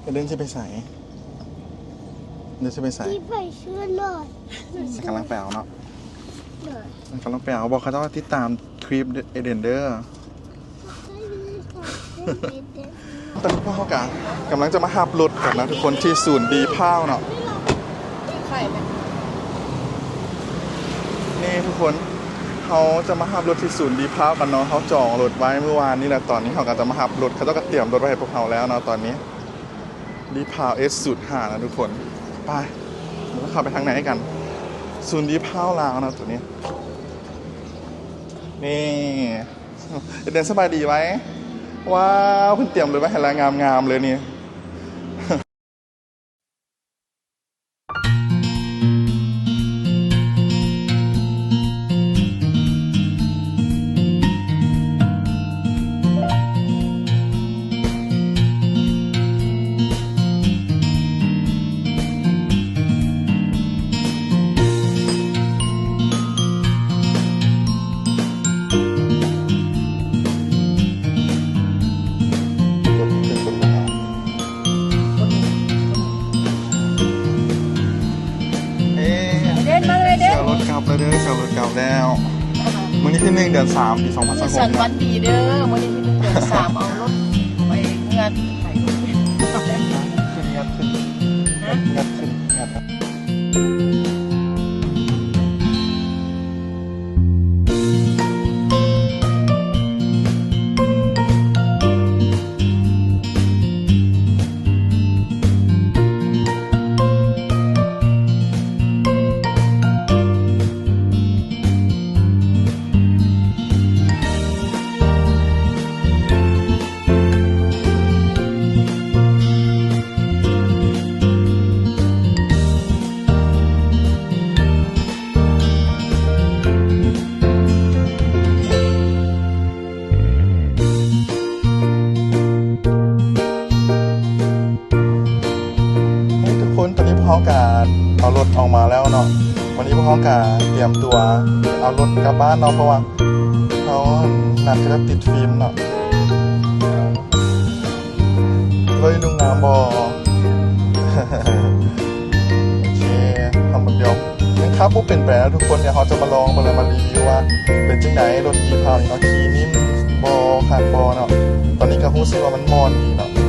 ເອີເດນຊິໄປໃສ? ເອີເດນຊິໄປໃສ? ຊິໄປຊື້ລົດ. ກຳລັງໄປເອົາເນາະ. ໂດຍ. ກຳລັງໄປເອົາ. ບອກເຂົາເຈົ້າວ່າຕິດຕາມຄລິບເອເດນເດີ. ຕອນນີ້ພວກເຮົາກະກຳລັງຈະມາຮັບລົດກັນນະທຸກຄົນ ທີ່ສູນດີພາວເນາະ. ນີ້ທຸກຄົນ ເຮົາຈະມາຮັບລົດທີ່ສູນດີພາວກັນເນາະ. ເຮົາຈອງລົດໄວ້ມື້ວານນີ້ແຫຼະ. ຕອນນີ້ເຮົາກະຈະມາຮັບລົດ ເຂົາເຈົ້າກະຕຽມລົດໄວ້ໃຫ້ພວກເຮົາແລ້ວເນາະຕອນນີ້. ດີພາວ ເອສ ສູນຫ້າ ນະທຸກຄົນ. ໄປ ເຮົາເຂົ້າໄປທາງໃນກັນ. ສູນດີພາວລາວເນາະໂຕນີ້. ນີ້ ເອເດນ ສະບາຍດີໄວ. ວ້າວ ເພິ່ນຕຽມລົດໄວ້ໃຫ້ລະ ງາມໆເລີຍນີ້. ເອີ ເດນ ມາເລີຍເດນ. ເຊົ່າລົດກັບແລ້ວເດີ ເຊົ່າລົດກັບແລ້ວ. ມື້ນີ້ທີໜຶ່ງ ເດືອນສາມ ປີສອງພັນຊາວຫົກ ສັນວັນດີເດີ. ມື້ນີ້ທີໜຶ່ງ ເດືອນສາມ ເອົາລົດໄປເຮືອນ ໄປໂຮງຮຽນ. ເງິດຂຶ້ນ ເງິດຂຶ້ນ ເງິດຂຶ້ນ. ເຮີ້ຍ ທຸກຄົນ ຕອນນີ້ພວກເຮົາກະເອົາລົດອອກມາແລ້ວເນາະ. ວັນນີ້ພວກເຮົາກະຕຽມຕົວເອົາລົດກັບບ້ານເນາະ ເພາະວ່າເຮົານັດກັນແບບຕິດຟິມເນາະ. ເລີຍລຸງງາມບໍ່? ໂອເຄ ທຳເບິ່ງດຽວ ຍັງຂັບບໍ່ເປັນປານໃດນະທຸກຄົນ. ດຽວເຮົາຈະມາລອງເບິ່ງ ແລ້ວມາຣີວິວວ່າເປັນຈັ່ງໃດ ລົດດີພາວນີ້ເນາະ. ຂີ່ນິ້ນບໍ່ ຄັກບໍ່ເນາະ. ຕອນນີ້ກະຮູ້ສຶກວ່າມັນມ່ວນດີເນາະ.